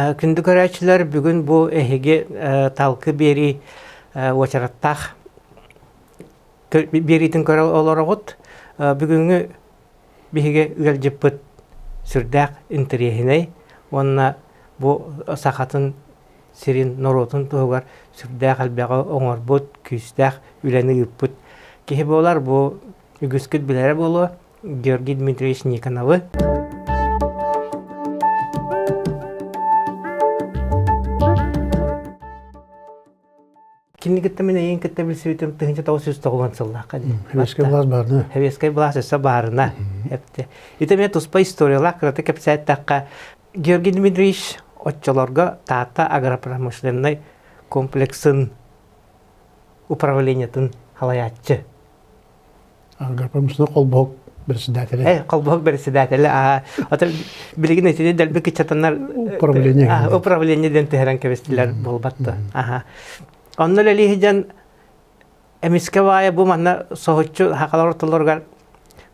Күндү көрөөччүлэр, бүгүн бу эһиги талкы биэрии уочараттаах биэриитин көрө олороҕут. Бүгүҥҥү биһиги ыалдьыппыт сүрдээх интэриэһинэй уонна бу сахатын сирин норуотун туһугар сүрдээх элбэҕи оҥорбут, күүстээх үлэни ыыппыт киһи буолар. Бу үгүскүт билэрэ буолуо. Георгий Дмитриевич Никоновы. Кинини кытта мин эйигин кытта билсибитим 1990 сыллаахха дии. Сэбиэскэй былаас баарына. Сэбиэскэй былаас өссө баарына. Эпте. Ити эмиэ туспа историялаах кырата кэпсээттэххэ, Георгий Дмитриевич оччолорго Таатта агропромышленнай комплексын управлениетын халайааччы. Агропромышленнай холбоһук председателэ. Холбоһук председателэ. Аа, ото билигин итини дэлби кыччатаннар управление. Управление диэн түһэрэн кэбистилэр буолбатты. Аха. Онно үлэлии сылдьан эмискэ баайа бу манна соһуччу хахалар ортолоругар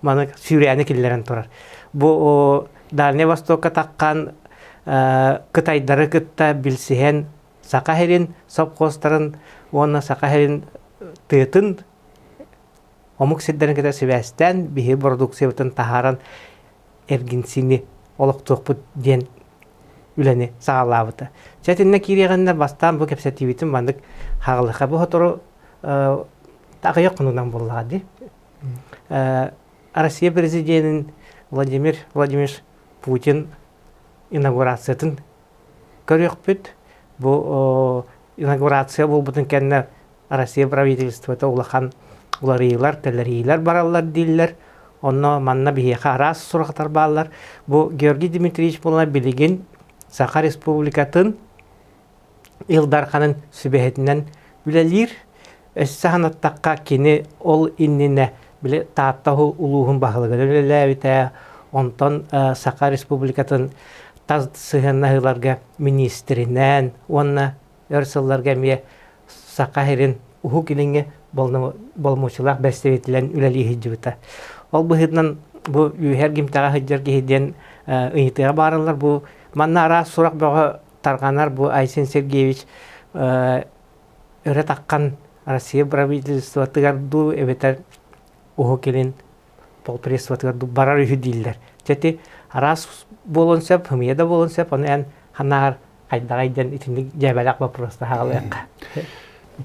маны сүүрээни киллэрэн турар. Бу Дальний Востокка таххан кытайдары кытта билсиһэн Саха сирин сопхуостарын уонна Саха сирин тыатын омук сирдэрин кытта сибээстээн биһиги бородууксуйабытын таһааран эргинсиини олохтуохпут диэн үлэни саҕалаабыта. Чэ итиннэ киириэҕиннэ бастаан бу кэпсэтиибитин маннык хаалыха бу сотору аҕыйах хонугунан буоллаҕа дии. Россия президенин Владимир Владимирович Путин инаугурациятын көрүөхпүт. Бу инаугурация буолбутун кэннэ Россия правительствота улахан уларыйыылар, тэлэрийиилэр бараллар дииллэр. Онно манна биһиэхэ араас сурахтар бааллар. Бу Георгий Дмитриевич буолан билигин Саха Республикатын Ил Дарханын сүбэһитинэн үлэлиир. Өссө санаттахха кини ол иннинэ били Таатта улууһун баһылыгар үлэлээбитэ, онтон Саха Республикатын тас сыһыаннаһыыларга министринэн уонна өр сылларга эмиэ Саха сирин Уһук Илиҥҥи боломуочуйалаах бэрэстэбиитэлинэн үлэлии сылдьыбыта. Ол быһыытынан бу үөһэ эргимтэҕэ сылдьар киһи диэн ыйытыыга баарыллар. Бу манна араас сурах бөҕө тарҕанар. Бу Айсен Сергеевич өрө таххан Россия правительствотыгар дуу эбэтэр Уһук Илин полпредствотыгар дуу барар үһү дииллэр. Дьэ ити араас буолуон сөп, ымыйа да буолуон сөп, ону эн ханааҕар хайдаҕай диэн итинник дьээбэлээх боппуруоста хаалыахха.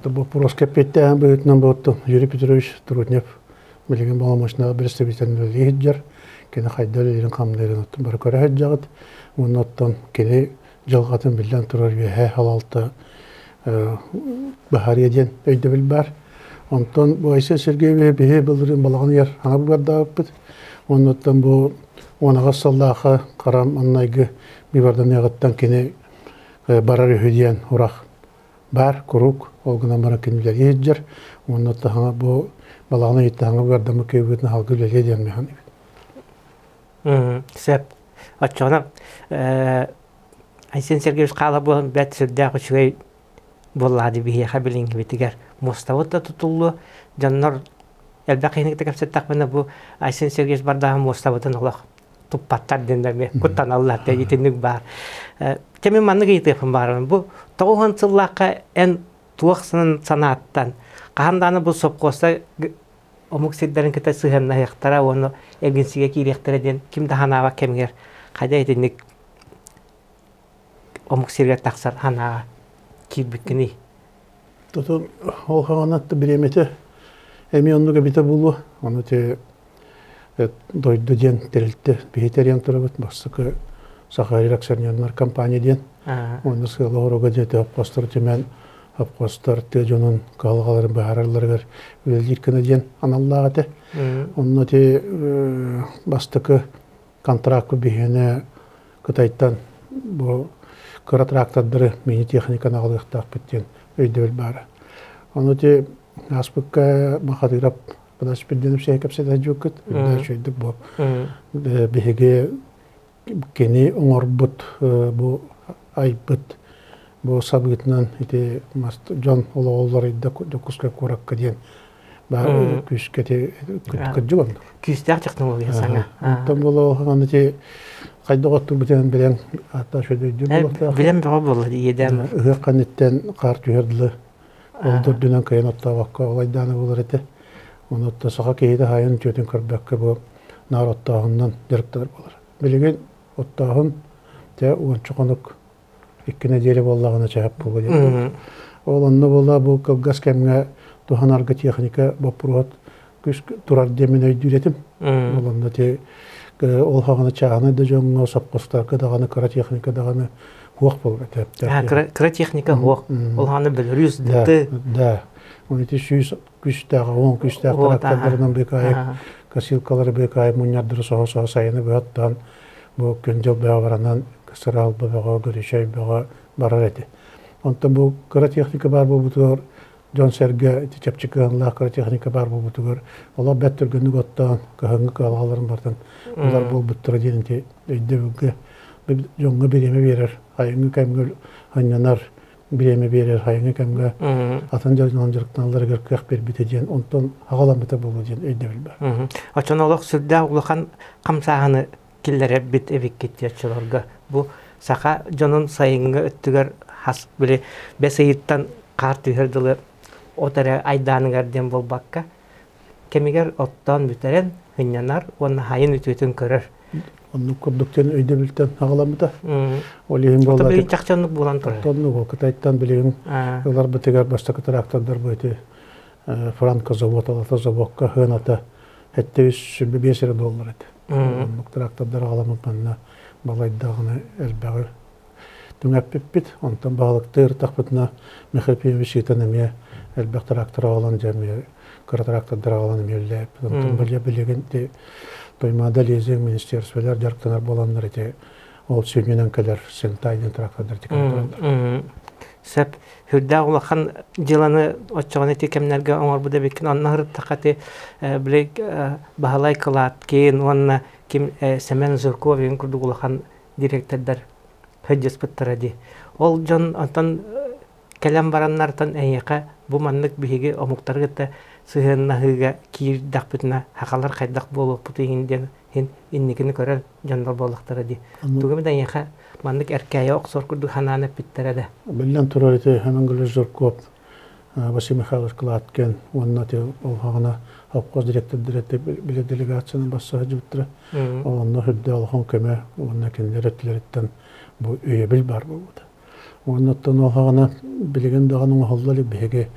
Боппуруоска эппиэттээн быһыытынан буотту Юрий Петрович Трутнев билигин боломуочунай представитель үлэлии сылдьар. Кини хайда үлэлиирин хамныырын оттон бары көрө сылдьаҕыт. Уонна оттон кини дьылҕатын биллэн турар үөһээ салалта быһаарыа диэн өйдөбүл баар. Онтон бу Айсен Сергеевич биһи былырыын балаҕан ыйар хаҥа быыбардаабыппыт. Оннуттан бу 18 сыллаахха хара маннайгы быыбарданыаҕыттан кини барар үһү диэн урах баар куруук ол гынан баран кини үлэлии сылдьар уонна таһаҥа бу балаҕан ыйыттаһаҥа быыбардаммыт кыайбытын аһалгы үлэлиэ диэн миэхэ Сөп. Оччоҕуна Айсен Сергеевич хаала буолан бэрт сүрдээх үчүгэй буоллаҕа дии биһиэхэ билиҥҥибитигэр муостабыт да тутуллуо дьоннор элбэх киһини кытта кэпсэттэхпинэ бу Айсен Сергеевич бардааһын муостабытын олох туппаттар диэн эмиэ куттаналлар да итинник баар. Чэ мин маннык ыйытыахпын баарым. Бу 90 сыллаахха эн туох санааттан хаһан даҕаны бу сопхуоста омук сирдэрин кытта сыһыаннаһыахтара уонна эргинсигэ киириэхтэрэ диэн ким да санаабат кэмигэр хайда итинник омук сиригэр тахсар санааҕа киирбиккиний? Тотун ол хаҕанатта бириэмэтэ эмиэ оннук эбитэ буолуо. Ону те дойду диэн тэрилтэ биһи тэрийэн турабыт бастакы Саха акционернар компания диэн. Уонна сыала оруга диэти хопхостор түмэн хопхостор тыа дьонун кыһалҕаларын быһааралларыгар үлэлиир гына диэн аналлаах этэ. Онно ти бастакы контракт биһиэнэ Кытайтан бу кыра трактордары мини-техниканы аҕалыахтаахпыт диэн өйдөбүл баара. Ону ити ааспыкка Бахатырап Подашпирдинов сиһэ кэпсэтэ сылдьыбыккыт. Үрдэ үчүгэйдик бу биһиги кини оҥорбут бу айбыт бу сабыытынан ити дьон олоҕо уларыйда Дьокуускай куоракка диэн. Баар күүскэ кырдьык онно. Күүстээх технология саҥа. Онтон буола ити хайдах оттурбутун билэн аата шөдөйдүү буолуохтаах. Билэн бөҕө буолла иэдээн. Ыһыах кэнниттэн хаар түһэр дылы ол дурдунан кыайан оттообокко олайдаана буолар этэ. Оны отто саха киһитэ хайын үтүөтүн көрбөккө бу наар оттооһуннан дьарыктанар буолар. Билигин оттооһун те уонча хонук икки нэдиэлэ буоллаҕына чаһап буолуо диэн. Ол онно буола бу кылгас кэмҥэ туһанарга техника боппуруоһат күс турар диэн мин өйдүүр этим. Ол онно ти ол хаҕана чааһынай да дьоҥҥо сопхуостарга даҕаны кыра техника даҕаны хуох буолар этэ. Кыра техника хуох. Ол хаҕана Беларусь дты. Да. Ол ити сүүс күүстээх, он күүстээх трактордарынан быыкаайык косилкалары быыкаайык мунньардары соһо-соһо сайыны быһаттаан бу күн-дьыл бөҕө баранан сыраалба бөҕө, гөрүчэй бөҕө барар этэ. Онтон бу кыра техника баар буолбутугар дьон-сэргэ ити чэпчэки кыһынлаах кыра техника баар буолбутугар олох бэрт түргэнник оттоон кыһыҥҥы кыһалҕаларын барытын булар буолбуттара диэн ити өйдөбүлгэ дьоҥҥо бириэмэ биэрэр, айыҥҥы кэмҥэ анньанар бириэмэ биэрэр хайыҥы кэмҥэ атын дьарыгынан дьарыктаналларыгар кыах биэрбитэ диэн онтон аҕаламмыта буолуо диэн өйдөбүл бар. Оччону олох сүрдээх улахан хамсааһыны киллэрэрбит эбиккит диэччилорго. Бу саха дьонун сайыҥҥы өттүгэр хас били бэс ыйыттан хаар түһэр дылы от эрэ айдааныгар диэн буолбакка кэмигэр оттоон бүтэрэн сынньанар уонна хайын үтүөтүн көрөр. Оннук курдук диэн өйдөбүлтэн аҕаламмыта. Ол иһин буолла. Билигин чахчы оннук буолан турар. Оннук Кытайтан билигин ыларбытыгар бастакы трактордар бу ити Франко завод алата заводка сыаната 705 эрэ доллар этэ. Оннук трактордар аҕаламмыт манна балайдаҕына элбэҕи түҥэппиппит. Онтон баһылыктыы ыртахпытына Михаил Ефимович ыытан эмиэ элбэх трактор аҕалан дьэ эмиэ кыра трактордар аҕалан эмиэ үлэлээппит. Онтон билигин Туймаада лизинг министерстволар дьарыктанар буоланнар ити ол сүнньүнэн кэлэр Сентай диэн трактордар тикэн тураллар. Сөп. Үрдээх улахан дьыаланы оччоҕуна ити кэмнэргэ оҥорбут эбиккин. Онно ырыттахха ити били Баһылай Кылааткин уонна ким Семен Жирков деген курдук улахан директордар сылдьыспыттара дии. Ол дьон онтон кэлэн бараннартан эйиэхэ бу маннык биһиги омуктары кытта сыһыаннаһыыга киирдэхпитинэ сахалар хайдах буолуохпут иһин диэн иһин инникини көрөр дьоннор буоллахтара дии. Тугу эмит эйиэхэ маннык эркээйи охсор курдук санаан эппиттэрэ да. Биллэн турар ити Хемингуэй Жирков Василий Михайлович Кладкин уонна ол хаҕана совхоз директордара били делегацияны басса сылдьыбыттара. Ол онно үрдэ улахан көмө уонна кинилэр өттүлэриттэн бу өйөбүл баар буолбута. Уонна оттон ол хаҕана билигин даҕаны оҥоһулла илик биһиги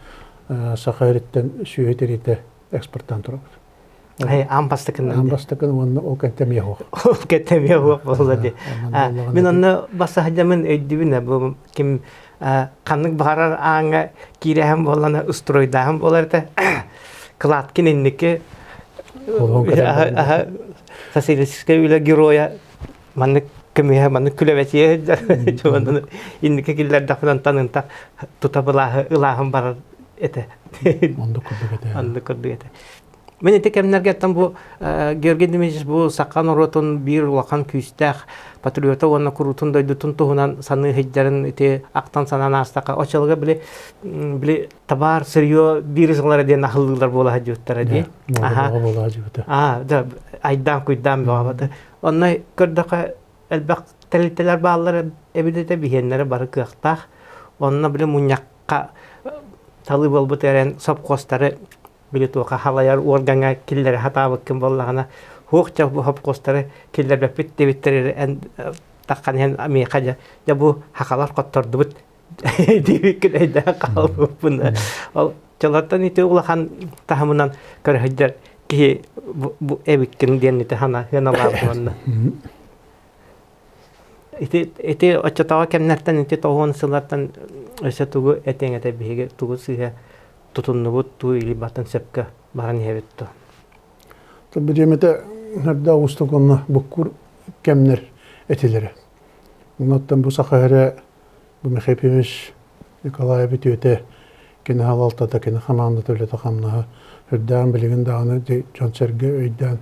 Саха сириттэн сүөһү тириитэ экспорттаан турабыт. Аан бастакынан. Аан бастакын уонна ол кэнтэмиэ суох. Ол кэнтэмиэ суох буолла дии. Мин онно бассаһдьамын өйдүүбүн бу ким ханнык баҕарар ааҥҥа киирэһэн буоллана устуруойдааһын буолар этэ. Кладкин инники социалистическай үлэ геройа маннык көмүһэ маннык күлэбэтиэ сылдьар. Инники киллэрдэхпин онтон ынтах тута былааһы ылааһын барар этэ. Оннук курдук этэ. Оннук курдук этэ. Мин ити кэмнэргэ бу Георгий Дмитриевич бу саха норуотун биир улахан күүстээх патриота уонна куруутун дойдутун туһунан саныы сылдьарын ити ахтан санаан аастаха оччолорго били били табаар сырье биир сыллара диэн аһыллыылар буола сылдьыбыттара дии. Аа, да айдаан куйдаан бөҕө Онно көрдөхө элбэх тэрилтэлэр бааллар эбит этэ биһиэннэрэ бары кыахтаах. Онно били мунньахха талыы буолбут эрэн сопхуостары били туоха халайар уоргаҥҥа киллэрэ сатаабыккын буоллаҕына хуох дьэ бу сопхуостары киллэрбэппит диэбиттэр эн таххан иһэн миэхэ дьэ дьэ бу хахалар хоттордубут диэбиккин өйдөөн хаалбыппын ол дьолортон ити улахан таһымынан көрө сылдьар киһи бу эбиккин диэн ити хана сыаналаабытым онно Ити ити оччотооҕу кэмнэртэн ити тоҕуон сыллартан өссө тугу этиэҥ этэ биһиги тугу сыыһа тутуннубут туу илийбатын сөпкө баран иһэбит дуо? Бириэмэтэ эрдэ уустук уонна буккур кэмнэр этилэрэ. Онуттан бу саха эрэ бу Михаил Ефимович Николаев үтүөтэ кини халалтата, кини хамаандата үлэтэ-хамнаһа үрдээн билигин даҕаны дьон-сэргэ өйдөөн,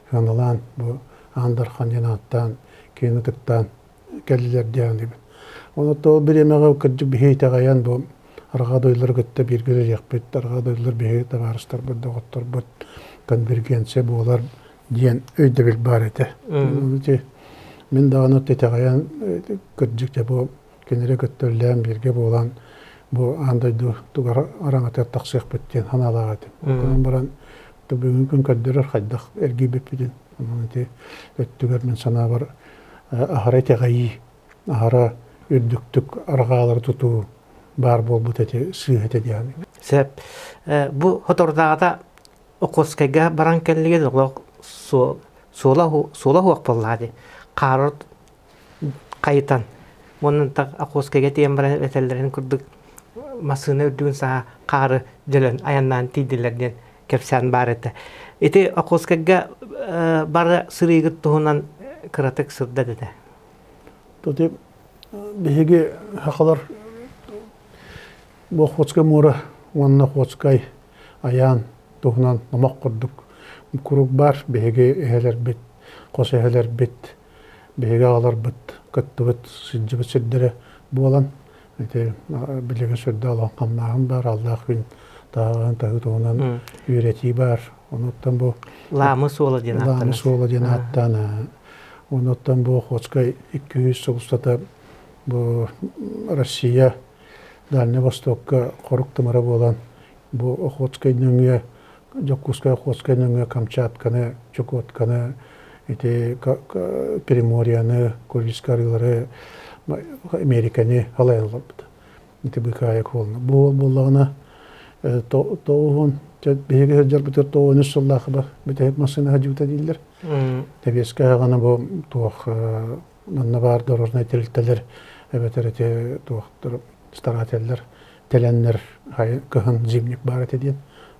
сыаналаан бу Аан Дархан диэн ааттаан, киин ытыктаан кэллилэр диэн диибин. Онон ол бириэмэҕэ кырдьык биһи итэҕэйэн бу Арҕаа дойдулары кытта бииргэ үлэлиэхпит, арҕаа дойдулар биһиги табаарыстарбыт, доҕотторбут, конвергенция буолар диэн өйдөбүл баар этэ. Ити мин даҕаны итэҕэйэн кырдьык дьэ бу кинилэри кытта үлэлээн бииргэ буолан бу аан дойду тугар араҥатыгар тахсыахпыт диэн санаалаах этим. Онон баран бүгүҥҥү күн көрдөрөр хайдах эргийбиппитин. Онон ити өттүгэр мин санаабар аһара итэҕэйии, аһара үрдүктүк арҕаалары тутуу баар буолбут эти сыыһа этэ диэн. Сөп. Бу хотордааҕыта Охотскайга баран кэллигит олох суола суола суох буоллаҕа дии. Хаары хайытан уонна Охотскайга тиийэн баран этэллэрин курдук массыына үрдүгүн саҕа хаары дьөлөн айаннаан тиийдилэр диэн кэпсээн баар этэ. Ити Охотскайга бары сырыыгыт туһунан кыратык сырдат этэ. Тут биһиги сахалар бу Охотскай муора уонна Охотскай айаан туһунан номох курдук куруук баар. Биһиги эһэлэрбит, хос эһэлэрбит, биһиги аҕаларбыт кыттыбыт, сылдьыбыт сирдэрэ буолан ити билигин сүрдээх улахан хамнааһын баар, аллаах күн таһаҕаһын таһыы туһунан үөрэтии баар. Онуттан бу Лаамы суола диэн Лаамы суола диэн ааттаан онуттан бу Охотскай 200 сыл устата бу Россия Дальнай Востокка хорук тымыра буолан бу Охотскай нөҥүө Дьокуускай Охотскай нөҥүө Камчатканы, Чукотканы, ити Приморьяны, Курильскай арыылары, Американы халайан олорбута. Ити быыкаайык буолла. Бу буоллаҕына тоҕуһун биһиги сылдьарбытыгар тоҕуһун сыллаахыба бүтэһик массыына сылдьыбыта дииллэр. Тэбиэскэ аҕана бу туох манна баар дорожнай тэрилтэлэр эбэтэр ити туохтар старателлэр тэлэннэр кыһын зимник баар этэ диэн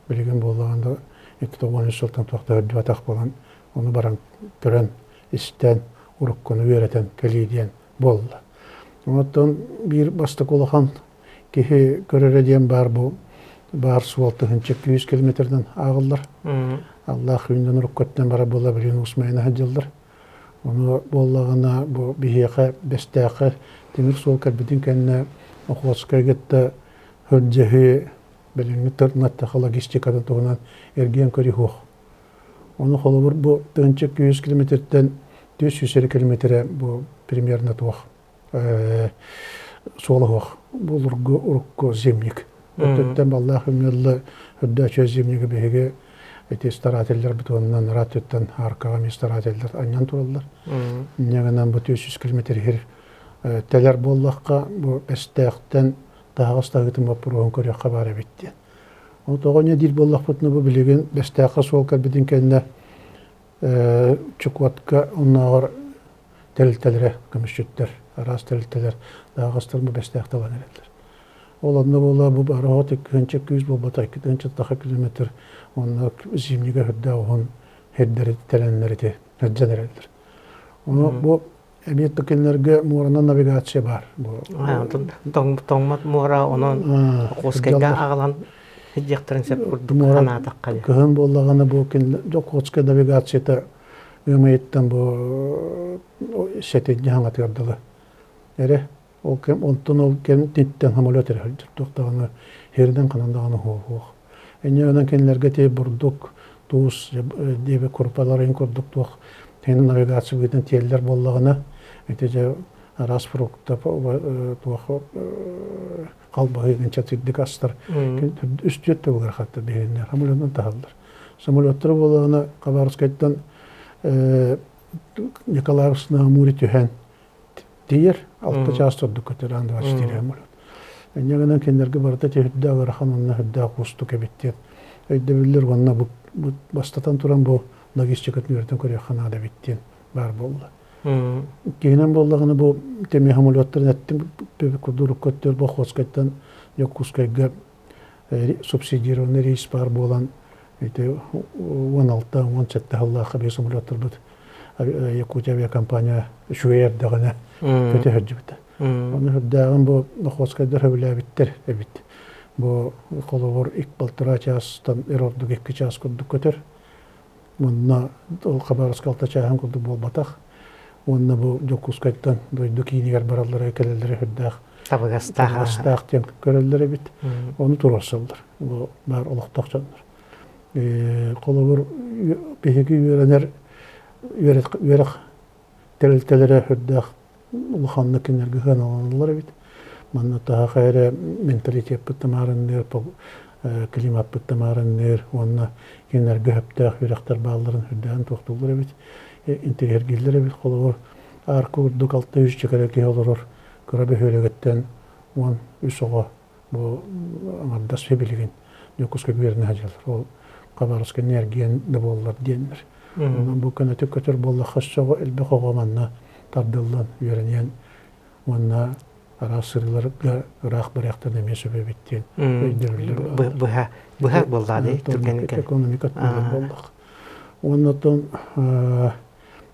билигин буоллаҕына ити тоҕуон үс сылтан туох да өрдүбэтэх буолан ону баран көрөн истэн уруккуну үөрэтэн кэлии диэн буолла. Оттон биир бастакы улахан киһи көрөрө диэн баар бу баар суол 1100 километрдан ааҕыллар. Аллаах үүннэн уруккуттан бара буола билигин Усмайына сылдьаллар. Ону буоллаҕына бу биһиэхэ Бэстээххэ тимир суол кэлбитин кэннэ Охотскай кытта Хөрдьэһи билиҥҥи тырнаттаха логистикатын туһунан эргийэн көрүһүөх. Ону холобур бу 1100 километртэн 400 эрэ километрэ бу примерно туох суола суох булургу урукку зимник. Өттүттэн баллаах үҥүллэ өрдөөчү зимниги биһиги ити старателлэрбит уонна раттыттан аркаҕа эмиэ старателлэр анньан тураллар. Инньэ гынан бу 400 километр иһир тэлэр буоллахха бу Бэстээхтэн таһаҕас таһыытын боппуруоһун көрүөххэ баар эбит диэн. Ол тоҕо инньэ диир буоллахпытына бу билигин Бэстээххэ суол кэлбитин кэннэ Чукотка оннооҕор тэрилтэлэрэ көмүсчүттэр, араас тэрилтэлэр таһаҕастар бу Бэстээх талан эрэллэр. Ол онно буола бу бароһот иккиһинчэ күүс буолбата иккитинчэ таха километр онно зимнигэ үрдээх уһун сирдэри тэлэннэр ити сылдьан эрэллэр. Ону бу эмиэ кинилэргэ муоранан навигация баар. Тоҥмот муора онон Охотскайга аҕалан сылдьыахтарын сөп курдук санаатахха. Кыһын буоллаҕына бу Охотскай навигацията ыам ыйыттан бу сэтинньи хаҥатыгар дылы эрэ ол кэм онтон ол кэмниттэн самолет эрэ сылдьар туох даҕаны сиринэн ханан даҕаны суох. Инньэ гынан кинилэргэ ити бурдук, туус диэби курупаларын курдук туох син навигация быһыытынан тиэллэр буоллаҕына ити дьэ араас фрукта туох халбаһыы чатырдык астар үстүөт да ыарахаттар биһигиннэр самолетунан таһаллар. Самолеттара буоллаҕына Хабаровскайтан Николаевск на Амуре түһэн тиийэр алта чаас ордук көтөр аан 24 самолет. Инньэ гынан кинилэргэ барыта үрдээх ыарахан уонна үрдээх уустук эбит диэн өйдөбүллэр уонна бу бастатан туран бу логистикатын үөрэтэн көрүөххэ наада эбит диэн баар буолла. Иккиһинэн буоллаҕына бу теми самолеттарын эттим курдук көттөр бу Охотскайтан Дьокуускайга субсидированный рейс баар буолан ити 16-17 сыллаахха биир самолеттарбыт Якутия авиакомпания үчүгэй эрдэҕинэ көтө сылдьыбыта. Ону үрдээҕин бу Охотскайдар сөбүлээбиттэр эбит. Бу холобур ик полтора чаастан эр ордук икки чаас курдук көтөр. Манна ол Хабаровска алта чааһын курдук буолбатах. Уонна бу Дьокуускайтан дойду киинигэр бараллара кэлэллэрэ сүрдээх. Табыгастаах. Табыгастаах диэн көрөллөр эбит. Ону туруорсаллар. Бу баар олохтоох дьоннор. Холобур, биһиги үөрэнэр үөрэх тэрилтэлэрэ үрдээх улаханнык кинилэргэ сыаналаналлар эбит. Манна таһаха эрэ менталитеппыт тамаарынныыр, климаппыт тамаарынныыр уонна кинилэргэ сөптөөх үөрэхтэр баалларын үрдээн туохтууллар эбит, интэриэһиргииллэр эбит. Холобур, Аарка курдук 600 чөкөрө киһи олорор кыра бөһүөлэгиттэн 13 оҕо бу аҥардас билигин Дьокуускайга үөрэнэ сылдьаллар. Ол Хабаровскай эргиэн да буоллар диэннэр. Онон бу көнөтүк көтөр буоллахха өссө элбэх оҕо манна тардыллан үөрэниэн уонна араас сырыыларга ыраах барыахтан эмиэ сөп эбит диэн өйдөбүллэр быһа быһа буоллаа дии түргэнник экономика буоллах. Уонна оттон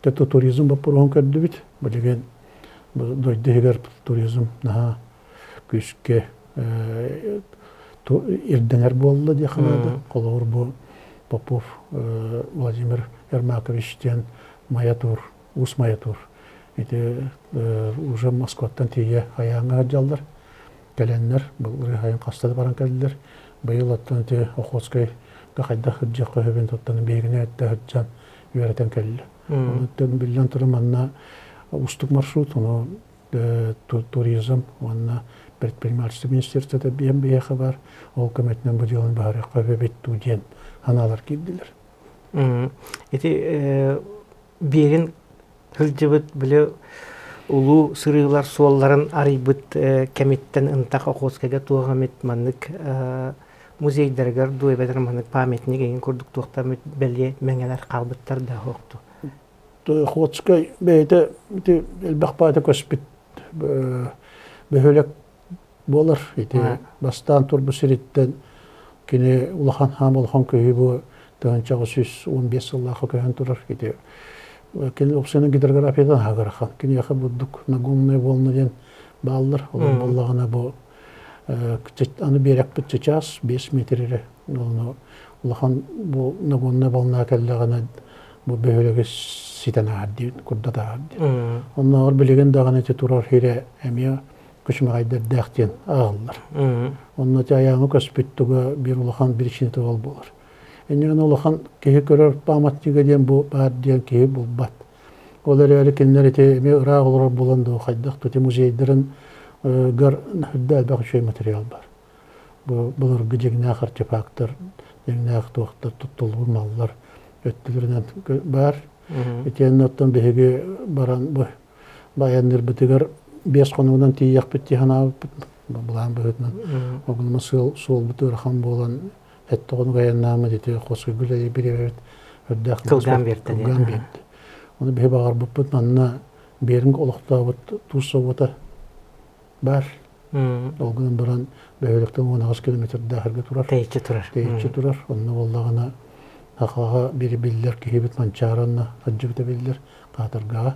туризм боппуруоһун көрдүбүт. Билигин дойду иһигэр туризм наһаа күүскэ ирдэнэр буолла диэххэ наада. Холобур, бу Попов Владимир Ермакович диэн Майатур, Уус Майатур. Ити уже Москваттан тиийэ айааҥҥа сылдьаллар. Кэлэннэр, былырыын сайын хаста да баран кэллилэр. Быйыл оттон ити Охотскайга хайдах сылдьыахха сөбүн туттан биһигини этте сылдьан үөрэтэн кэллэ. Онон биллэн туран манна уустук маршрут, ону туризм уонна предпринимательство министерствота биэн биһиэхэ бар, ол көмөтүнэн бу дьыаланы быһаарыахха эбит дуу диэн санаалар киирдилэр. Ити биэрин сылдьыбыт били улуу сырыылар суолларын арыйбыт кэмиттэн ынтах Охотскайга туох эмит маннык музейдарыгар дуу эбэтэр маннык памятник эҥин курдук туохтан бэлиэ мэҥэлэр хаалбыттар да суохту. Охотскай бэйэтэ ити элбэх баата көспүт бөһүөлэк буолар. Ити бастаан турбут сириттэн кини улахан хаам улахан көһүү бу 1915 сыллаахха көһөн турар. Ити кини опсуйанан гидрографиятын аһагарахан. Киниэхэ бурдук нагонная волна диэн бааллар. Ол буоллаҕына бу аны биэрэкпит чычаас 5 метр эрэ. Оны улахан бу нагонная волна кэллэҕинэ бу бөһүөлэги ситэн аар диэн курдат аар диэн. Оннооҕор билигин даҕаны ити турар сирэ эмиэ күчүмэҕэйдэрдээх диэн ааҕыллар. Онно ити айааҥы көспүт туга биир улахан причината ол буолар. Иннигин улахан киһи көрөр памятнига диэн бу баар диэн киһи булбат. Ол эрээри кинилэр ити эмиэ ыраах олорор буолан дуу хайдах ити музейдарын гар үрдэ элбэх үчүгэй материал бар. Бу былыргы дьиҥнээх артефактар, дьиҥнээх туохтар туттуллубут маллар өттүлэринэн баар. Итиэннэ оттон биһиги баран бу айанныырбытыгар 5 хонугунан тиийиэхпит дии санаабыппыт. Былаан быһыытынан. Ол сыал суолбут ыарахан буолан сэттэ хонук айаннааммыт ити Хоскуйгул бириэбэбит үрдээх кылгаан биэрдэ. Кылгаан биэрдэ. Ону биһи баҕарбыппыт манна Беринг олохтообут туус собуота баар. Ол гынан баран бөһүөлэктэн 18 километрдаахырга турар. Тэйиччи турар. Тэйиччи турар. Онно буоллаҕына сахаҕа бири биллэр киһибит Манчаарынна сылдьыбыта биллэр Хаатыргаҕа.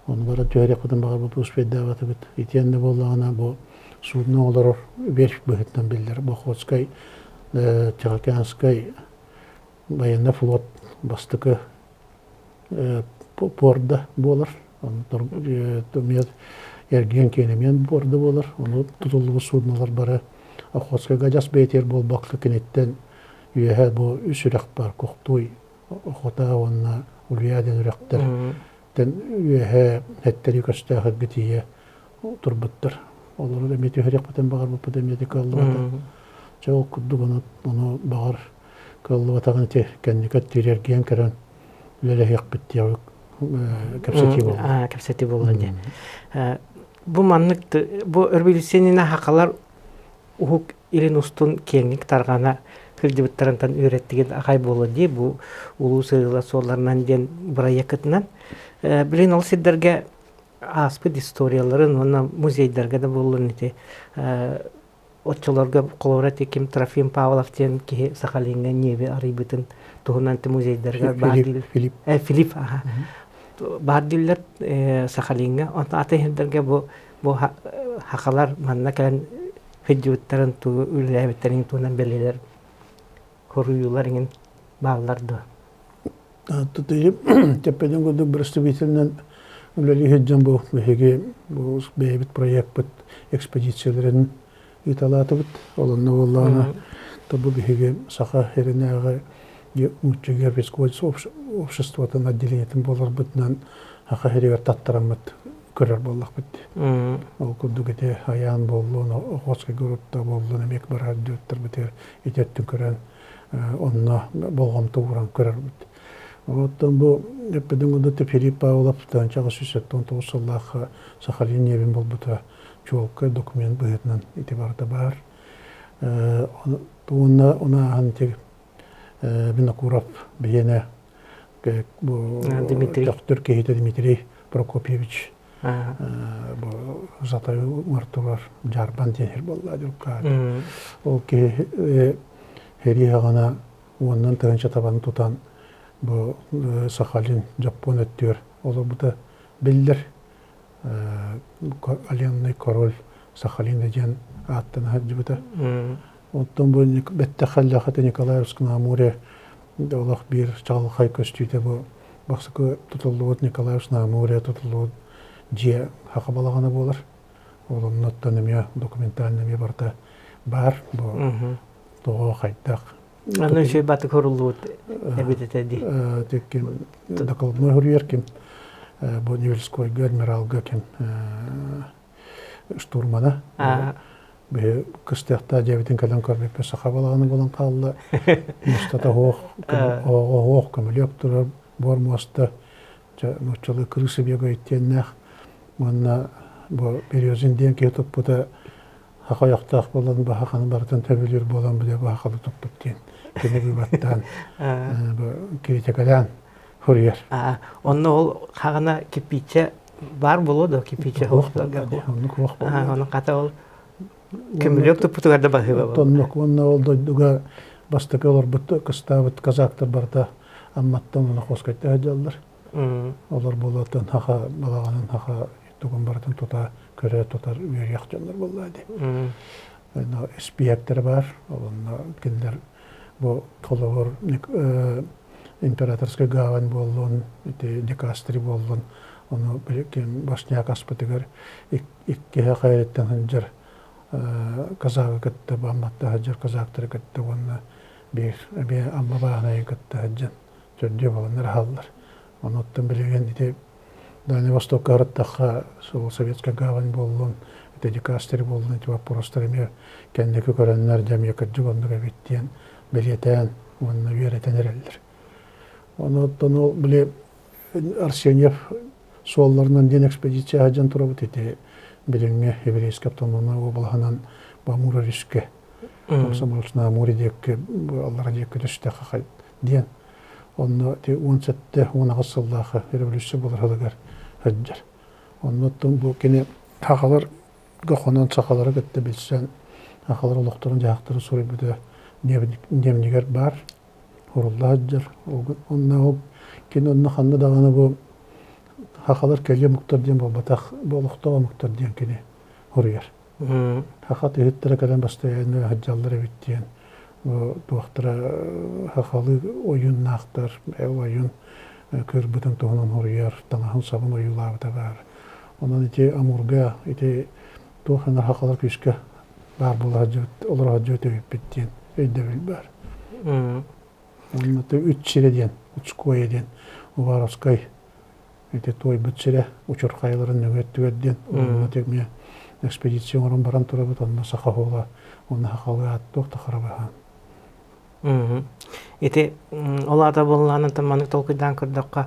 Ону баран түһэриэхпитин баҕарбыт успейдаабатыбыт. Итиэннэ буоллаҕына бу судно олорор верфь быһыытынан биллэр Охотскай, Тихоокеанскай военный флот бастакы порда буолар. Эргиэн киэнэмиэн порда буолар. Ону тутуллубут суднолар бары Охотскайга адьас бэйэтигэр буолбакка киниттэн үөһэ бу үс үрэх бар Кохтуй, Охота уонна Улья диэн үрэхтэр үөһэ эттэри көстөөх эргэ тиийэ турбуттар. Олору эмиэ түһэриэхпитин баҕарбыппыт эмиэ да кыаллыбата. Чэ ол курдук ону, ону баҕар кыаллыбатаҕын ити кэнники өттүгэр эргийэн көрөн үлэлэһиэхпит диэҕи кэпсэтии буолла. Кэпсэтии буолла диэн. Бу маннык бу өрбүлүсүөнньүнэ хахалар Уһук Илин устун киэҥник тарҕана сылдьыбыттарынтан үөрэттигит аҕай буолуо дии бу улуу сырыылар суолларынан диэн бырайыаккытынан. Билигин ол сирдэргэ ааспыт историяларын уонна музейдарга да буоллун ити оччолорго холобура ити ким Трофим Павлов диэн киһи Сахалиҥҥа ньиэби арыйбытын туһунан ити музейдарга баар дииллэр. Филипп. Филипп, аха. Баар дииллэр Сахалиҥҥа. Онтон атын сирдэргэ бу бу хахалар манна кэлэн сылдьыбыттарын тугу үлэлээбиттэрин туһунан бэлиэлэр хоруйуулар иҥин бааллар дуо? Тэппэтин курдук представителинэн Үлэлии сылдьан бу биһиги бу бэйэбит проекпыт экспедицияларын ыыталаатыбыт. Ол онно буоллаҕына бу биһиги Саха сиринээҕи нуучча географическай обществотын отделениетын буоларбытынан Саха сиригэр таттараммыт көрөр буоллахпыт. Ол курдук ити Айаан буоллун, Охотскай группа буоллун эмиэ барар дьоттарбытыгар ити өттүн көрөн онно болҕомто ууран көрөрбүт. Оттон бу эппитин курдук Филипп Павлов 1979 сыллаахха Сахалин ньиэбин булбута чуолкай документ быһыытынан ити барыта баар. Уонна ону ааһан ити Винокуров биһиэнэ бу Дмитрий. Төхтүр киһитэ Дмитрий Прокопьевич бу Затай Мартугар Дьаарбан диэн сир буолла дьукка. Ол киһи сэрии саҕана уоннан тыһыынча табаны тутан бу Сахалин, Дьоппуон өттүгэр олорбута биллэр. Оленный король Сахалина диэн ааттана сылдьыбыта. Оттон бу бэттэх халлаахата Николаевск на Амуре олох биир чаҕылхай көстүүтэ бу бастакы тутуллубут Николаевск на Амуре тутуллубут дьиэ саха балаҕана буолар. Ол оннуттан эмиэ документально эмиэ барыта баар. Бу тоҕо хайдах Аны үчүгэй батык хоруллубут эбит этэ дии. Ким докладной хоруйар ким бу Невельскойга адмиралга ким штурмана биһи кыстыахтаа дьиэбитин кэлэн көрбүппүт саха балаҕана буолан хаалла муостата оһох оһох көмүлүөк турар буор муоста нууччалыы крыса бегает диэннээх уонна бу Березин диэн киһи туппута Саха ойохтоох буолан баһаханы барытын төбөлүүр буолан бile баһахалы туппут диэн кини быыбаттаан киритикэлээн суруйар. Онно ол хаҕана кирпииччэ баар буолуо да кирпииччэ Оннук суох буолуо. Ону хата ол көмүлүөк туппутугар да баһыыба буолуо. Оннук уонна ол дойдуга бастакы олорбут кыстаабыт казактар барыта Амматтан уонна Хоскайтан сылдьаллар. Олор буолуоттан саха балаҕанын саха тугун барытын тута көрө тутар үөрүйэх дьоннор буолла дии. Испиэктэрэ баар, онно кинилэр бу холобур императорскай гавань буоллун, ити дикастри буоллун, ону ким башняк аспытыгар иккиһэ хайрыттан сылдьар казагы кытта, Бамматта сылдьар казактары кытта уонна биир эмиэ Амма Бааһынайы кытта сылдьан төрдүө буоланнар аһаллар. Онуттан билигин ити Дальний Востокка ырыттахха Советская гавань буоллун, ити дикастери буоллун, ити боппуруостар эмиэ кэнники көрөннөр дьэ эмиэ кырдьык оннук эбит диэн бэлиэтээн уонна үөрэтэн эрэллэр. Онуттан ол били Арсеньев суолларынан диэн экспедиция сылдьан турабыт ити билиҥҥи Еврейскэй автономнай уобалаһынан Бамур өрүскэ Комсомольск-на Амуре диэки аллара диэки түстэххэ диэн Онно ити 17 18 сыллаах революция буолар сылыгар сылдьар. Оннуттан бу кини сахаларга хонон сахалары кытта билсэн сахалар олохторун-дьаһахтарын суруйбута дневнигэр баар сурулла сылдьар. Онно ол кини онно ханна даҕаны бу сахалар кэлиэ омуктар диэн буолбатах, бу олохтоох омуктар диэн кини суруйар. Саха тыһыттара кэлэн бастайаанна сылдьаллар эбит диэн туохтара сахалыы ойууннаахтар, ойуун кыырбытын туһунан суруйар, таҥаһын-сабын ойуулаабыта баар. Онон ити Амурга ити туох эмэ сахалар күүскэ баар буола сылдьыбыт, олоро сылдьыбыт эбиппит диэн өйдөбүл баар. Уонна Үт сирэ диэн, Уцкое диэн Уваровскай Ити туойбут сирэ Учур хайаларын нөҥүө өттүгэр диэн онно эмиэ экспедиция оҥорон баран турабыт онно саха уола уонна сахалыы ааттыах да харабаһаан. Ити ол аата буоллаҕына маннык толкуйдаан көрдөххө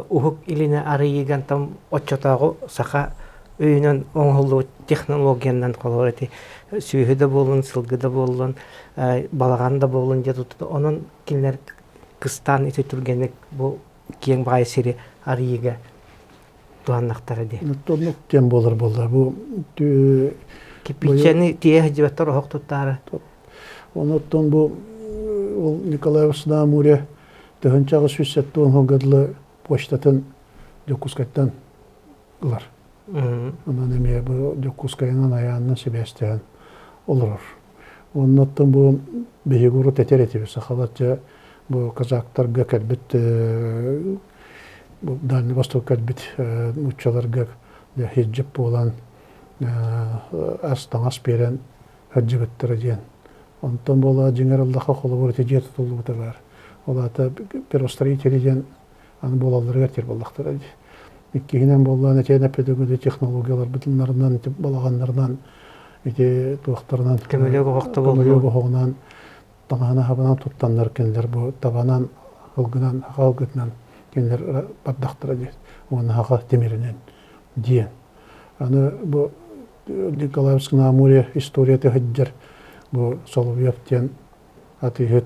Уһук Илини арыйыыган там оччотооҕу саха өйүнэн оҥоһуллубут технологиянан холобур ити сүөһү да буоллун, сылгы да буоллун, балаҕан да буоллун дьэ онон кинилэр кыстаан ити түргэнник бу киэҥ баҕайы сири арыйыыга туһаннахтара дии. Оннук диэн буолар буолла. Бу Кирпииччэни тиэйэ сылдьыбаттар оһох туттаары. Онуттан бу ол Николаевс на Амуре 1870 сылга дылы почтатын Дьокуускайтан ылар. Онон эмиэ бу Дьокуускайынан айаанынан сибээстэһэн олорор. Оннуттан бу биһиги урут этэр этибит сахалар дьэ бу казактарга кэлбит Дальний Восток кэлбит нууччаларга хиджип буолан ас таҥас биэрэн сылдьыбыттара диэн. Онтон буолла дьиҥэр ыллаха холобур ити дьиэ тутуллубута баар. Ол аата первостроители диэн аны буолалларыгар тир буоллахтара дии. Иккиһинэн буоллаан этиэн эппитигүдү технологияларбытыннарынан ити балаҕаннарынан ити туохтарынан көмөлөк оһохто көмөлөк оһоҕунан таҥаһына хабынан туттаннар кинилэр бу табанан ылгынан хаха ылгытынан кинилэр бардахтара диэн уонна хаха тимиринэн диэн. Аны бу Николаевск на Амуре историята сылдьар бу Соловьев диэн атыыһыт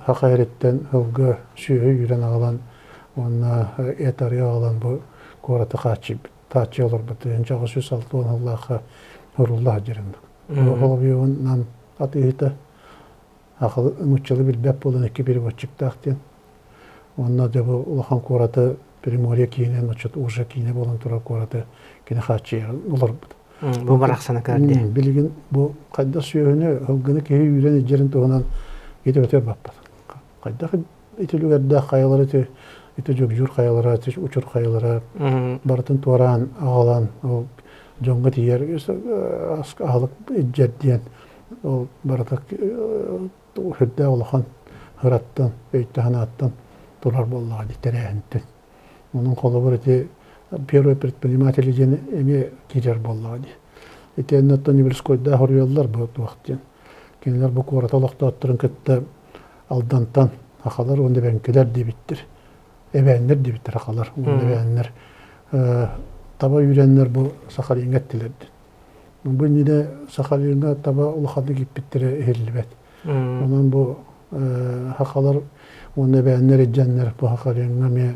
саха эриттэн сылгы сүөһү үүрэн аҕалан уонна эт арыы аҕалан бу куораты хааччыйбыт хааччыйа олорбут 1860 сыллаахха сурулла сылдьар оннук. Соловьевын нам атыыһыта нууччалыы билбэт буолан икки переводчиктаах диэн. Уонна дьэ бу улахан куораты Приморье киинэ оччот уже киинэ буолан турар куораты кини хааччыйа олорбут. Бу барахсаны көрдө. Билигин бу хайдах сүөһүнү, ылгыны киһи үүрэн илдьэрин туһунан ити өтөр баппат. Хайдах ити үлүгэрдээх хайалары ити ити дьөгдьүүр хайалара, ити учур хайалара барытын туораан аҕалан ол дьоҥҥо тиийэр аһылык илдьэр диэн ол барыта сүрдээх улахан ыраттан, өйтөн-санааттан турар буоллаҕа дии тэрээһинтэн. Онон холобур ити первый предприниматель диэн эмиэ киирэр буоллаҕа дии. Итиэннэ оттон Невельскойдаах уруйаллар бу туох диэн. Кинилэр бу куорат олохтоохторун кытта Алдантан сахалар уонна эбэҥкилэр диэбиттэр. Эбээннэр диэбиттэр сахалар уонна эбээннэр таба үүрэннэр бу Сахалиҥҥа эттилэр диэн. Бу иннинэ Сахалиҥҥа таба улаханнык ииппиттэрэ иһиллибэт. Онон бу сахалар уонна эбээннэр илдьэннэр бу Сахалиҥҥа эмиэ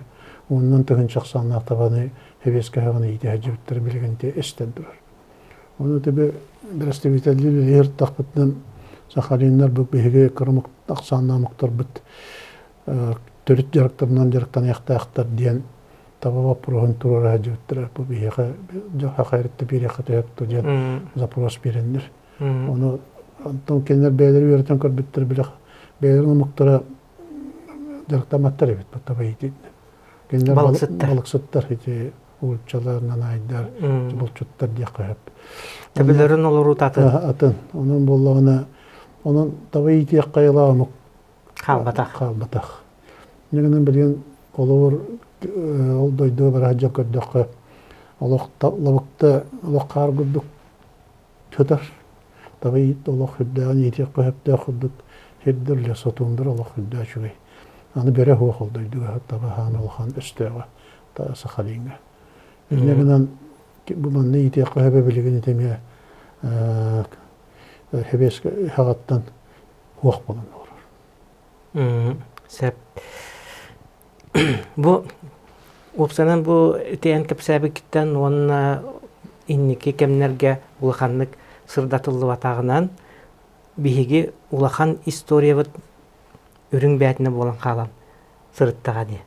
уонунан тыһыынча ахсааннаах табаны хэбиэскэ хаҕын иитэ сылдьыбыттара билигин эстэн турар. Ону төбө бэрэстэбиитэллиир үлэһит ырыттахпытынан Сахалиннар бу биһиги кыра ахсааннаах омуктарбыт төрүт дьарыктарынан дьарыктаныахтаахтар диэн таба боппуруоһун туруора сылдьыбыттара. Бу биһиэхэ саха эритте биэриэххэ төһөп диэн запрос биэрэннэр. Ону онтон кинилэр бэйэлэрэ үөрэтэн көрбүттэр били бэйэлэрин омуктара дьарыктамматтар эбит бу таба иитиитинэн. Кинилэр Балыксыттар. балыксыттар ити ууччалар, нанайдар, булчуттар диэххэ сөп. Төбөлөрүн олоруута атын. Атын. Онон буоллаҕына онон таба иитиэххэ айылаах омук Хаалбатах. Хаалбатах. Инньэ гынан билигин холобур ол дойдуга бара сылдьан көрдөххө олох лабыкта олох хаар курдук сытар. Таба иит олох үрдээҕин иитиэххэ сөптөөх курдук сирдэр лесотуундар олох үрдээх үчүгэй. Аны бөрө суох ол дойдуга таба хаан улахан өстөөҕө Сахалиҥҥа. Инньэ гынан бу манна иитиэххэ сөбө билигин ити эмиэ Хэбиэскэ хаҕаттан уох буолан олорор. Сөп. Бу уопсанан бу итиэн кэпсээбиккиттэн уонна инники кэмнэргэ улаханнык сырдатыллыбатаҕынан биһиги улахан историябыт үрүҥ бээтинэ буолан хаалан сырыттаҕа дии.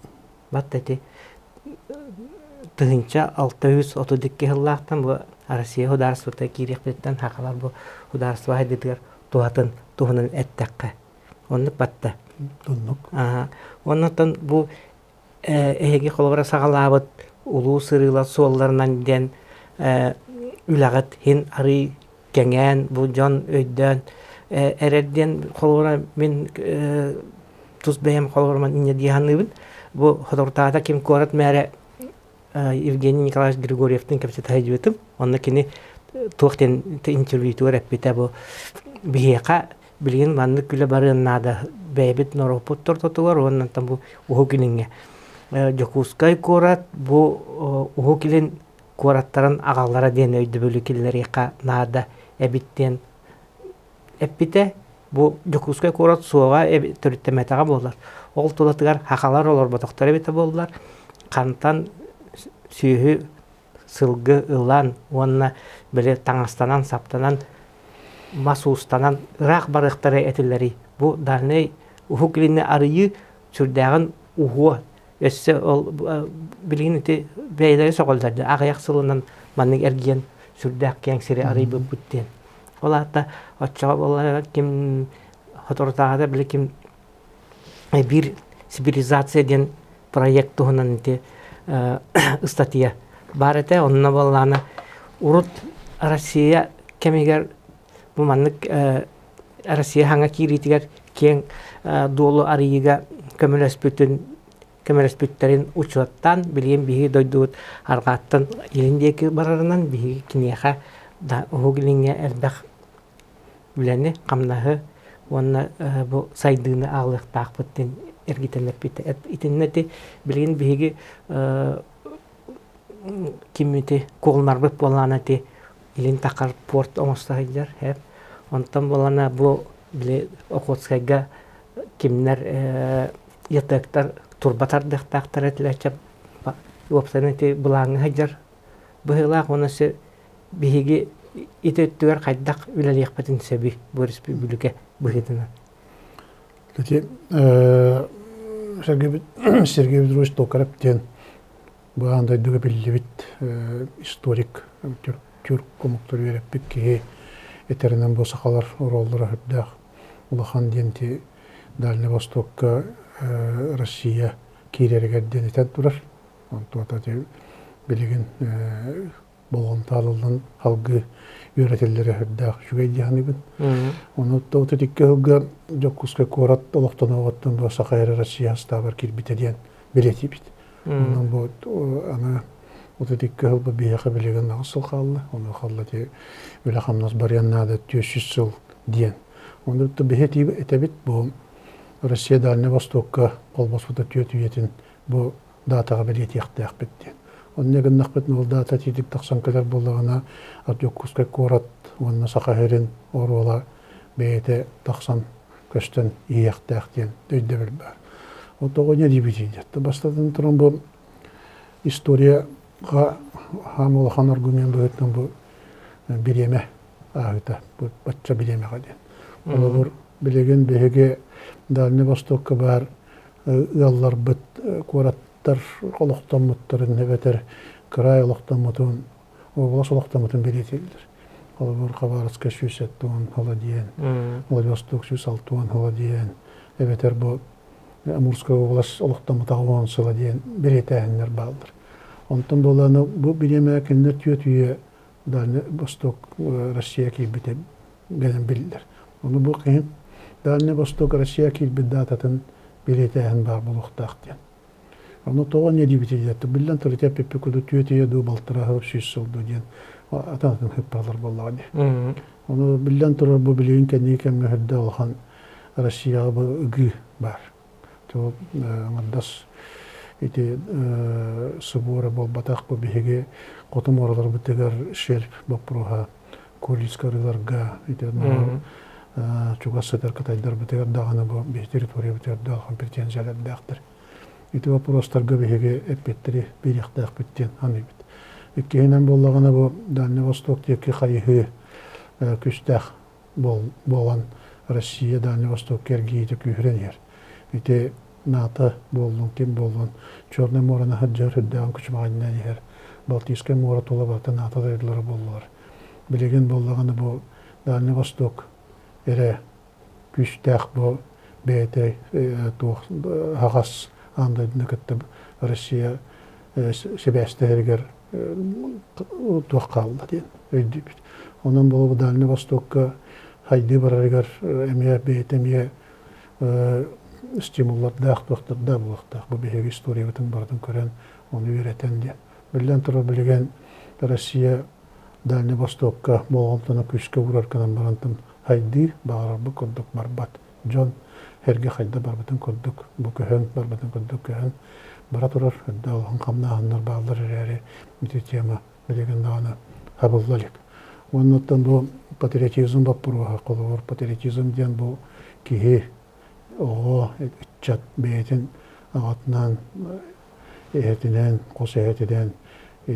Бат ити 1632 сыллаахтан бу Россия судаарыстыбата киириэхпититтэн сахалар бу судаарыстыба сайдыытыгар туһатын туһунан эттэххэ оннук батта. Оннук. Оннуттан бу эһиги холобура саҕалаабыт улуу сырыылар суолларынан диэн үлэҕит иһин арый кэҥээн бу дьон өйдөөн эрэр диэн холобура мин тус бэйэм холобурман инньэ дии саныыбын. Бу соторутааҕыта ким куорат мээрэ Евгений Николаевич Григорьевтыын кэпсэтэ сылдьыбытым. Онно кини туох диэн интервьютугар эппитэ бу биһиэхэ билигин маннык үлэ барыан наада бэйэбит норуоппут тортотугар уонна бу Уһук Илиҥҥэ. Дьокуускай куорат бу Уһук Илин куораттарын аҕаллара диэн өйдөбүлү киллэриэххэ наада эбит диэн эппитэ. Бу Дьокуускай куорат суоҕа төрүттэммэтэҕэ буоллар, ол тулатыгар хахалар олорботохтор эбитэ буоллар, хантан сүөһү сылгы ылан уонна били таҥастанан-саптанан мас уустанан ыраах барыахтара этилэрий. Бу Дальнай Уһук Илини арыйыы сүрдээҕин уһуо өссө ол билигин ити бэйэлэрэ сөҕөллөр да аҕыйах сылынан маннык эргийэн сүрдээх киэҥ сири арыйбыппыт диэн. Ол аата оччоҕо буоллар ким соторутааҕыта били ким биир цивилизация диэн. проект туһунан ити ыстатыйа баар этэ. Онно буоллаҕына урут Россия кэмигэр бу маннык Россия хаҥа киириитигэр киэҥ дуолу арыйыыга көмөлөспүтүн көмөлөспүттэрин учуоттаан билигин биһиги дойдубут арҕааттан илин диэки барарынан биһиги киниэхэ да Уһук Илиҥҥэ элбэх үлэни, хамнаһы уонна бу сайдыыны аҕалыахтаахпыт диэн эргитэн эппитэ. Итиннэ ити билигин биһиги киммити куолунарбыт буоллаҕына ити илин тахар порт оҥосто сылдьар. Онтон буоллаҕына бу били Охотскайга кимнэр ЯТЭКтар турба тардыахтаахтар этилэр уопсайынан ити былааҥҥа сылдьар быһыылаах уонна биһиги ити өттүгэр хайдах үлэлиэхпитин сөбүй бу өрөспүүбүлүкэ быһыытынан? Ити Сергей Петрович Токарев диэн бу аан дойдуга биллибит историк, түрк омуктар үөрэппит киһи этэринэн бу сахалар оруоллара үрдээх улахан диэн ити Дальний Востокка Россия киирэригэр диэн этэн турар. Онтуота билигин болҕомто алыллан алгыы үөрэтэллэрэ сүрдээх үчүгэй дии саныыбын. Ону икки сылга Дьокуускай куорат олохтонуоҕуттан бу Саха эрэ Россия састаабар киирбитэ диэн бэлиэтиибит. Онон бу аны 32 сыл бу биһиэхэ билигин аҕыс сыл хаалла. Ону хаалла ити үлэ-хамнас барыан наада 400 сыл диэн. Ону биһи этэбит бу Россия Дальнай Востокка холбоспута түөрт үйэтин бу даатаҕа бэлиэтиэхтээхпит диэн. Онно гыннахпытына ол даата тиийдик тахсан кэлэр буоллаҕына, Дьокуускай куорат уонна Саха сирин оруола бэйэтэ тахсан көстөн иһиэхтээх диэн өйдөбүл баар. Ол тоҕо не диэбитий диэт. Бастатан туран бу историяҕа хаам улахан аргумент быһыытынан бу бириэмэ ааһыыта, бу бачча бириэмэҕэ диэн. Холобур, билигин биһиги Дальний Востокка баар ыалларбыт куораттар олохтоммуттарын эбэтэр кыраай олохтоммутун, уобалас олохтоммутун бэлиэтииллэр. Холобур, Хабаровскай 170 сыла диэн, Владивосток 160 сыла диэн, эбэтэр бу Амурскай уобалас олохтоммута 10 сыла диэн бэлиэтээһиннэр бааллар. Онтон буоллаҕына бу бириэмэ кинилэр түөрт үйэ Дальний Восток Россия киирбитэ гэнэн биллэр. Ону бу киһи Дальний Восток Россия киирбит даататын бэлиэтээһин баар буолуохтаах диэн. Ону тоҕо не диэбитий диэт, биллэн турар эппиппит курдук түөтүйэ дуу, балтараа сүүс сыл дуу диэн атын-атын хыппалар буоллаҕа дии. Ону биллэн турар бу билигин кэнники кэмҥэ үрдэ улахан Россияҕа бу ыгыы баар. Ол аҥардас ити субуора буолбатах бу биһиги хоту муораларбытыгар шельф боппуруоһа Курильскай арыыларга ити чугас сытар кытайдарбытыгар даҕаны бу биһи территориябытыгар да улахан претензиялардаахтар. Ити боппуруостарга биһиги эппиэттэри биэриэхтээхпит диэн саныыбыт. Иккиһинэн буоллаҕына бу Дальний Восток диэки хайыһыы күүстээх буолан Россия Дальний Востокка эргийиитэ күүһүрэн иһэр. Ити НАТО буоллун, ким буоллун, Чернай муораны сылдьар сүрдээҕин күчүмэҕиннээн иһэр. Балтийскай муора тула барыта НАТО дойдулара буоллулар. Билигин буоллаҕына бу Дальний Восток эрэ күүстээх бу бэйэтэ туох аһаҕас аан дойдуну кытта Россия сибээстэһэригэр туох хаалла диэн өйдүүбүт. Онон бу Дальний Востокка хайдыы барарыгар эмиэ бэйэтэ эмиэ стимуллардаах туохтардаах буолуохтаах. Бу биһиги историябытын барытын көрөн, ону үөрэтэн диэн. Биллэн турар, билигин Россия Дальний Востокка болҕомтону күүскэ уурар гынан барантан хайдыы баҕарарбыт курдук барбат. Дьон эргэ хайда барбытын курдук, бу көһөн барбытын курдук көһөн бара турар. Үрдэ улахан хамнааһыннар бааллар эрээри ити тема билигин даҕаны хабылла илик. Уонна бу патриотизм боппуруоһа, холобур, патриотизм диэн бу киһи, оҕо, ыччат бэйэтин аҕатынан эһэтинэн, хос эһэтинэн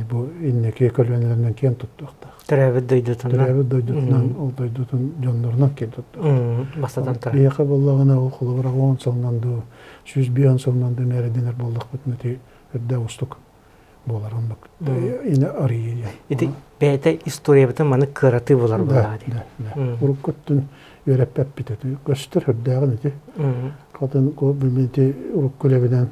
бу инники көлүөнэлэринэн киэн туттуохтаах. Төрөөбүт дойдутунан. Төрөөбүт дойдутунан, ол дойдутун дьоннорунан киэн туттуохтаах. Бастатан туран. Биһиэхэ буоллаҕына ол холобура 10 сылынан дуу, 105 сылынан дуу мээрэйдэнэр буоллахпытына ити үрдээх уустук буолар оннук ини арыйыы диэн. Ити бэйэтэ историябытын маны кыаратыы буолар буоллаҕа дии. Уруккуттан үөрэппэппит ити көстөр үрдээҕин ити. Хатын ити урукку үлэбинэн.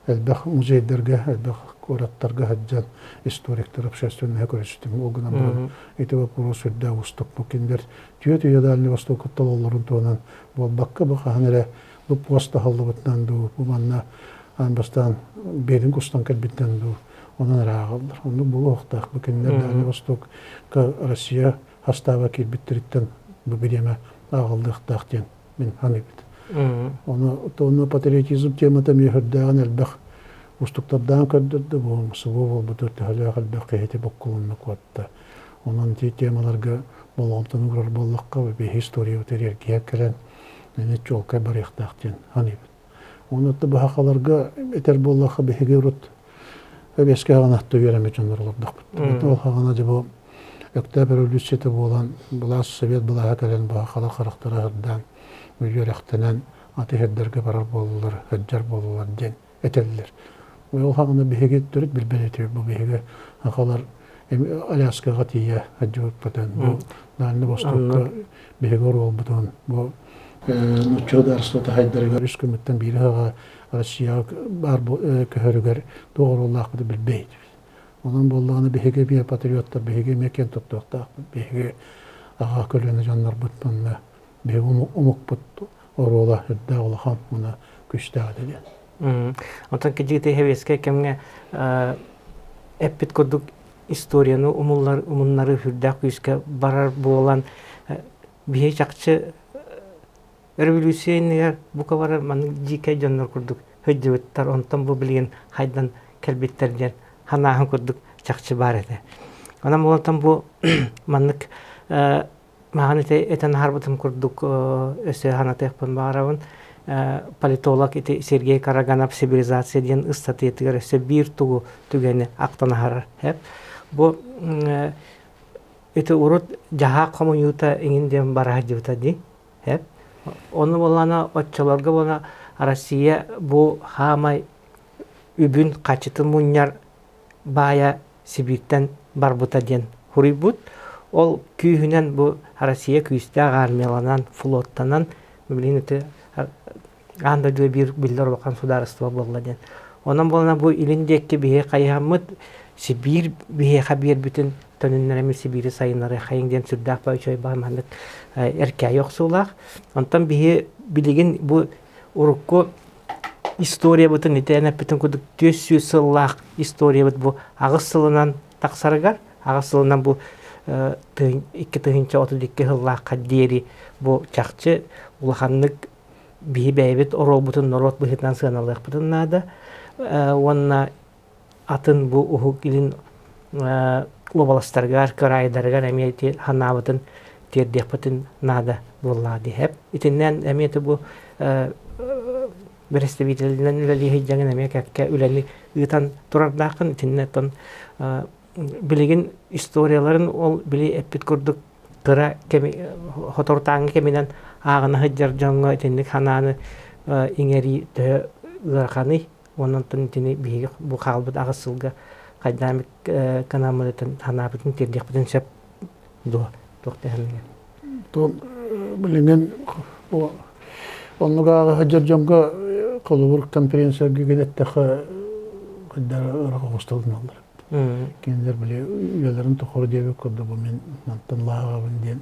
Элбэх музейдарга, элбэх куораттарга сылдьан историктар общественноһы көрүстүм. Ол гынан баран ити вопрос сүрдээх уустук. Бу кинилэр түөрт үйэ Дальний Востокка тололлорун туһунан буолбакка, бу хаһан эрэ бу пост аһыллыбытынан дуу, бу манна аан бастаан Беринг устан кэлбитинэн дуу, онон эрэ ааҕаллар. Оннук буолуохтаах. Бу кинилэр Дальний Востокка Россия хастааба киирбиттэриттэн бу бириэмэ ааҕыллыахтаах диэн мин саныыбыт. Ону онно патриотизм темата эмиэ сүрдээҕин элбэх устуктардаан көрдөрдө, бу СВО буолбутугар төһөлөөх элбэх киһити боккулунна куотта. Онон ити темаларга болҕомтону уурар буоллахха, биһи историябытыгар эргийэн кэлэн ини чуолкай барыахтаах диэн саныыбыт. Уонна баһахаларга этэр буоллахха биһиги урут Эбиэскэ хаҕана үөрэммит дьоннор олордохпут. Ол хаҕана дьэ бу Өктөөп революцията буолан, былаас совет былааһа кэлэн баһахалар харахтара аһардаан, үөрэхтэнэн аты иһэрдэргэ барар буоллулар, сылдьар буоллулар диэн этэллэр. Ол хаҕана биһиги төрүт билбэт этибит. Бу биһиги сахалар Аляскаҕа тиийэ сылдьыбыппытын, бу Дальний Востокка биһиги оруолбутун, бу нуучча государствота хайдарыгар үс күммүттэн биири хаҕа Россияҕа баар көһөрүгэр туох оруоллаахпыты билбэт этибит. Онон буоллаҕына биһиги эмиэ патриоттар, биһиги эмиэ киэн туттуохтаахпыт. Биһиги аҕа көлүөнэ дьоннорбут манна биһиги омукпут оруола үрдээх улахан уонна күүстээх этэ диэн. Онтон кидьиити сэбиэскэй кэмҥэ эппит курдук историяны умуллар умуннарыы сүрдээх күүскэ барар буолан биһи чахчы Революция иннигэр бука бары маннык дьиикэй дьоннор курдук сылдьыбыттар, онтон бу билигин хайдан кэлбиттэр диэн санааһын курдук чахчы баар этэ. Онон буолтан бу маннык маҕан ити этэн аһарбытым курдук өссө санатыахпын баҕарабын. Политолог ити Сергей Караганов «Цивилизация» диэн ыстатыйатыгар өссө биир тугу түгэни ахтан аһарар. Бу ити урут дьаһаах хомуйуута иҥин диэн бара сылдьыбыта дии. Эп. Ону буоллаҕына оччолорго буолла Россия бу хаамай үбүн хаччытын мунньар баайа Сибииртэн барбыта диэн суруйбут. Ол күүһүнэн бу Россия күүстээх армияланан, флоттанан билигин ити аан дойдуга биир биллэр улахан судаарыстыба буолла диэн. Онон буолана бу илин диэки биһи хайыһаммыт Сибиир биһиэхэ биэрбитин төнүннэрэми Сибиири сайыннарыаххайыҥ диэн сүрдээх үчүгэй маннык эркээйи охсуулаах. Онтон биһи билигин бу урукку историябытын итэн эппитин курдук 400 сыллаах историябыт бу аҕыс сылынан тахсарыгар аҕыс сылынан бу 2032 сыллаахха диэри бу чахчы улаханнык биһи бэйэбит оруолбутун норуот быһыытынан сыаналыахпытын наада уонна атын бу Уһук Илин уобаластарыгар, кыраайдарыгар эмиэ ити санаабытын тиэрдиэхпитин наада буоллаҕа диэһэп. Итиннэн эмиэ бу бэрэстэбиитэлинэн үлэлии сылдьаҥын эмиэ кэккэ үлэни ыытан турардааххын. Итиннэ оттон билигин историяларын ол били эппит курдук кыра кэми хоторутааҥҥы кэминэн ааҕына сылдьар дьоҥҥо итинник санааны иҥэрии төһө ыараханый уонна онтон итини биһиги бу хаалбыт аҕыс сылга хайдаан эмит гынаммытын санаабытын тиэрдиэхпитин сөп дуо туох дэһэмҥэ Билигин оннук ааҕа сылдьар дьоҥҥо холобур конференцияларга гинэттэххэ хайдах ыраах оҕусталыналлар. Кинилэр били үйэлэрин тухары диэбит курдук бу мин мантан лааҕабын диэн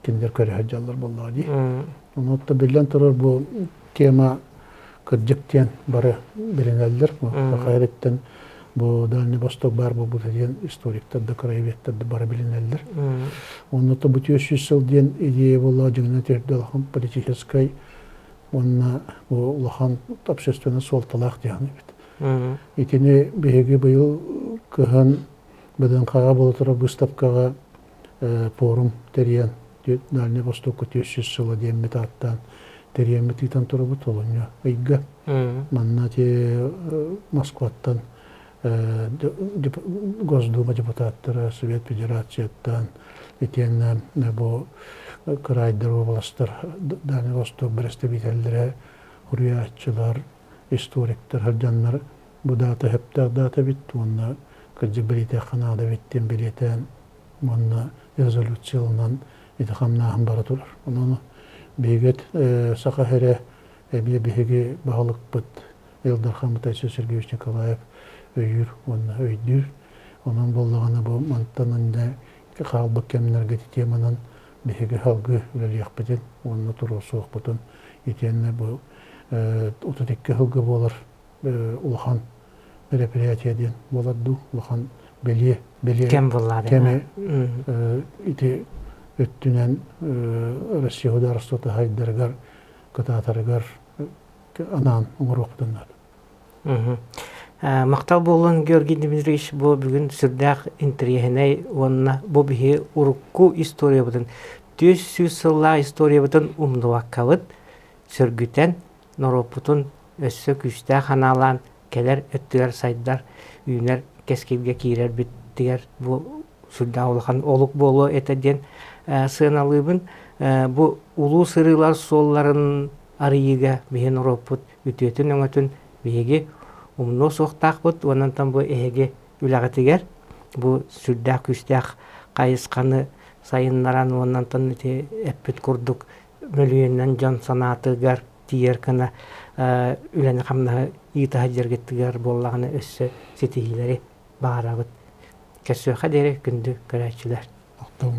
кинилэр көрө сылдьаллар буоллаҕа дии. Ону биллэн турар бу тема кырдьык диэн бары билинэллэр. Саха эриттэн бу Дальний Восток баар буолбута диэн историктар да, краеведтар да бары билинэллэр. Онно бу 400 сыл диэн идея буолла дьиҥинэн төрдө улахан политическай уонна бу улахан общественнай суолталаах диэн эбит. Итини биһиги быйыл кыһын БДНХ-ҕа буола турар быыстапкаҕа форум тэрийэн Дальний Востокка 400 сыла диэммит ааттаан тэрийэммит ыытан турабыт олунньу ыйга. Манна ити Москваттан Госдума депутаттара, Совет Федерацияттан итиэннэ бу кыраайдар уобаластар Дальний Восток бэрэстэбиитэллэрэ, суруйааччылар, историктар сылдьаннар бу даата сөптөөх даата эбит уонна кырдьык бэлиэтиэххэ наада эбит диэн бэлиэтээн уонна резолюцияланан ити хамнааһын бара турар. Онон биһиги Саха сирэ эмиэ биһиги баһылыкпыт. Ил Дархаммыт Айсен Сергеевич Николаев өйүүр уонна өйдүүр. Онон буоллаҕына бу мантан инньэ хаалбыт кэмнэргэ ити теманан биһиги салгыы үлэлиэхпитин уонна туруорсуохпутун итиэннэ бу 32 сылга буолар улахан мероприятие диэн буолар дуу улахан бэлиэ бэлиэ кэм буоллаҕа кэми ити өттүнэн Россия государствота сайдарыгар кытаатарыгар анаан оҥоруохпутун наада. Махтал буоллун Георгий Дмитриевич бу бүгүн сүрдээх интэриэһинэй уонна бу биһи урукку историябытын 400 сыллаах историябытын умнубаккабыт сөргүтэн норуоппутун өссө күүстээх анаалаан кэлэр өттүгэр сайдар, үүнэр кэскилгэ киирэрбитигэр бу сүрдээх улахан олук буолуо этэ диэн сыаналыыбын. Бу улуу сырыылар суолларын арыйыыга биһи норуоппут үтүөтүн-өҥөтүн биһиги умнуо суохтаахпыт уонна бу эһиги үлэҕитигэр бу сүрдээх күүстээх хайысханы сайыннаран уонна ити эппит курдук мөлүйүөнүнэн дьон санаатыгар тиийэр гына үлэни-хамнаһы ыыта сылдьаргытыгар буоллаҕына өссө ситиһиилэри баҕарабыт. Көрсүөххэ диэри күндү көрөөччүлэр. Махтал.